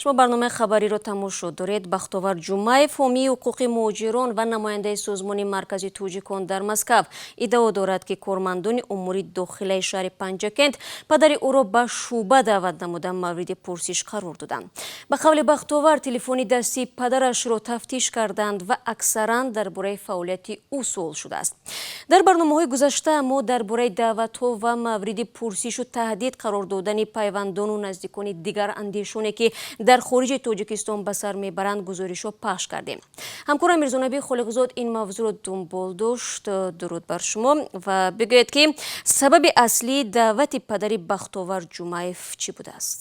Шумо барномаи хабариро тамошо доред. Бахтовар Ҷумаев, ҳомии ҳуқуқи муҳоҷирон ва намояндаи Созмони Маркази тоҷикон дар Москав, иддао дорад, ки кормандони умури дохилаи шаҳри Панҷакент падари ӯро ба шӯъба даъват намуда, мавриди пурсиш қарор доданд. Ба қавли Бахтовар, телефони дастии падарашро тафтиш карданд ва аксаран дар бораи фаъолияти ӯ суол шудааст. Дар барномаҳои гузашта мо дар бораи даъватҳо ва мавриди пурсишу таҳдид қарор додани пайвандону наздикони дигарандешоне, ки дар хориҷи Тоҷикистон ба сар мебаранд, гузоришҳо пахш кардем. Ҳамкорам Мирзонаби Холиқзод ин мавзӯъро дунбол дошт. Дуруд бар шумо ва бигӯед, ки сабаби аслии даъвати падари Бахтовар Ҷумаев чӣ будааст?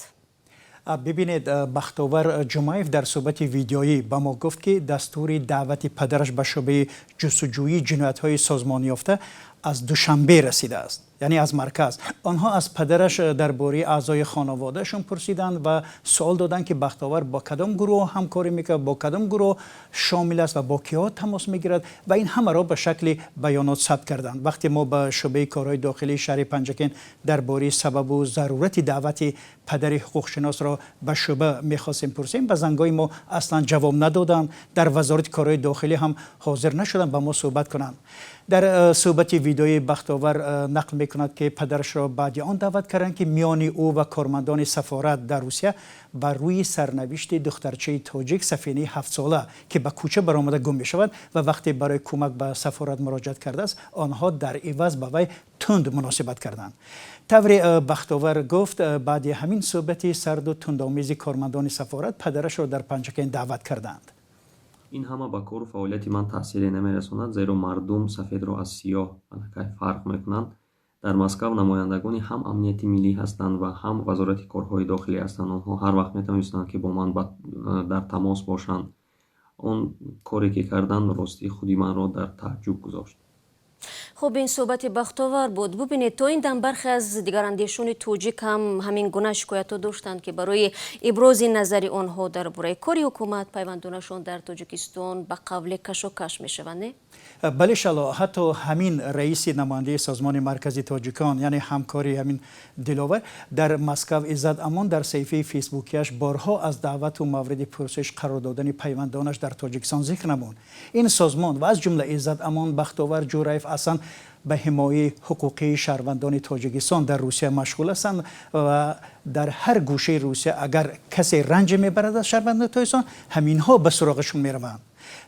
Бибинед, Бахтовар Ҷумаев дар суҳбати видеоӣ ба мо гуфт, ки дастури даъвати падараш ба шӯъбаи ҷустуҷӯии ҷиноятҳои созмонёфта аз Душанбе расидааст, яъне аз марказ. Онҳо аз падараш дар бораи аъзои хонаводаашон пурсиданд ва суол доданд, ки Бахтовар бо кадом гурӯҳ ҳамкорӣ мекунад, бо кадом гурӯҳ шомил аст ва бо киҳо тамос мегирад ва ин ҳамаро ба шакли баёнот сабт карданд. Вақте мо ба шӯъбаи корҳои дохилии шаҳри Панҷакент дар бораи сабабу зарурати даъвати падари ҳуқуқшиносро ба шӯъба мехостем пурсем, ба зангҳои мо аслан ҷавоб надоданд. Дар Вазорати корҳои дохилӣ ҳам ҳозир нашуданд ба мо суҳбат кунанд. Дар суҳбати видеои Бахтовар нақл мекунад, ки падарашро баъди он даъват карданд, ки миёни ӯ ва кормандони сафорат дар Русия бар рӯи сарнавишти духтарчаи тоҷик Сафинаи 7-сола, ки ба кӯча баромада гум мешавад ва вақте барои кӯмак ба сафорат муроҷиат кардааст, онҳо дар иваз ба вай тунд муносибат карданд. Тавре Бахтовар гуфт, баъди ҳамин суҳбати сарду тундомези кормандони сафорат падарашро дар Панҷакент даъват карданд. Ин ҳама ба кору фаъолияти ман таъсире намерасонад, зеро мардум сафедро аз сиёҳ аллакай фарқ мекунанд. Дар Москав намояндагони ҳам амнияти миллӣ ҳастанд ва ҳам Вазорати корҳои дохилӣ ҳастанд. Онҳо ҳар вақт метавонистанд, ки бо ман дар тамос бошанд. Он коре, ки карданд, ростӣ худи манро дар тааҷҷуб гузошт. Хуб, ин суҳбати Бахтовар буд. Бубинед, то ин дам бархе аз дигарандешони тоҷик ҳам ҳамин гуна шикоятҳо доштанд, ки барои ибрози назари онҳо дар бораи кори ҳукумат пайвандонашон дар Тоҷикистон ба қавле кашокаш мешаванд, не? Бале, Шало. Ҳатто ҳамин раиси намояндаи Созмони Маркази тоҷикон, яъне ҳамкори ҳамин Диловар дар Москав, Иззат Амон, дар саҳифаи фейсбукиаш борҳо аз даъвату мавриди пурсиш қарор додани пайвандонаш дар Тоҷикистон зикр намуд. Ин созмон ва аз ҷумла Иззат Амон, Бахтовар Ҷураев аслан ба ҳимояи ҳуқуқии шаҳрвандони Тоҷикистон дар Русия машғул ҳастанд ва дар ҳар гӯшаи Русия агар касе ранҷе мебарад аз шаҳрвандони Тоҷикистон, ҳаминҳо ба суроғашон мераванд.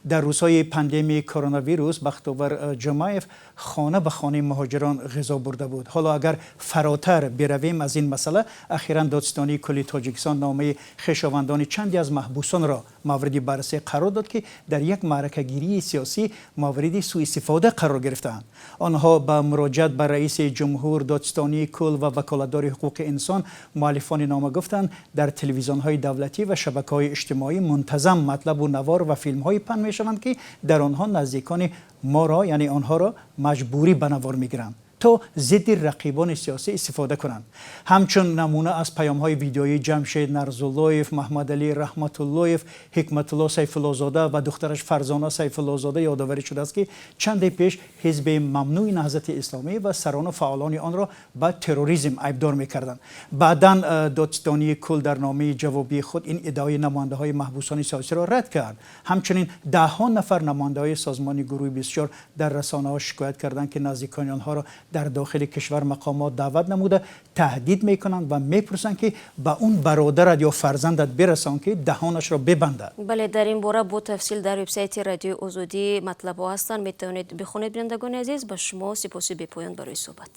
Дар рӯзҳои пандемияи коронавирус Бахтовар Ҷумаев хона ба хонаи муҳоҷирон ғизо бурда буд. Ҳоло агар фаротар биравем аз ин масъала, ахиран Додситонии кулли Тоҷикистон номаи хешовандони чанде аз маҳбусонро мавриди баррасӣ қарор дод, ки дар як маъракагирии сиёсӣ мавриди сӯистифода қарор гирифтаанд. Онҳо ба муроҷиат ба раиси ҷумҳур, Додситонии кул ва ваколатдори ҳуқуқи инсон, муаллифони нома гуфтанд, дар телевизионҳои давлатӣ ва шабакаҳои иҷтимоӣ мунтазам матлабу навор ва филмҳое паҳн мешаванд, ки дар онҳо наздикони моро, яъне онҳоро, маҷбурӣ ба навор мегиранд, то зидди рақибони сиёсӣ истифода кунанд. Ҳамчун намуна аз паёмҳои видеоии Ҷамшед Нарзуллоев, Маҳмадалӣ Раҳматуллоев, Ҳикматулло Сайфуллозода ва духтараш Фарзона Сайфуллозода ёдоварӣ шудааст, ки чанде пеш ҳизби мамнӯи Наҳзати Исломӣ ва сарону фаъолони онро ба терроризм айбдор мекарданд. Баъдан Додситонии кул дар номаи ҷавобии худ ин иддаои намояндаҳои маҳбусони сиёсиро рад кард. Ҳамчунин даҳҳо нафар намояндаҳои созмони Гурӯҳи 24 дар расонаҳо шикоят карданд, ки наздикони онҳоро дар дохили кишвар мақомот даъват намуда, таҳдид мекунанд ва мепурсанд, ки ба он бародарат ё фарзандат бирасон, ки даҳонашро бибандад. Бале, дар ин бора бо тафсил дар вебсайти Радиои Озодӣ матлабҳо ҳастанд, метавонед бихонед. Бинандагони азиз, ба шумо сипоси бепоён барои суҳбат.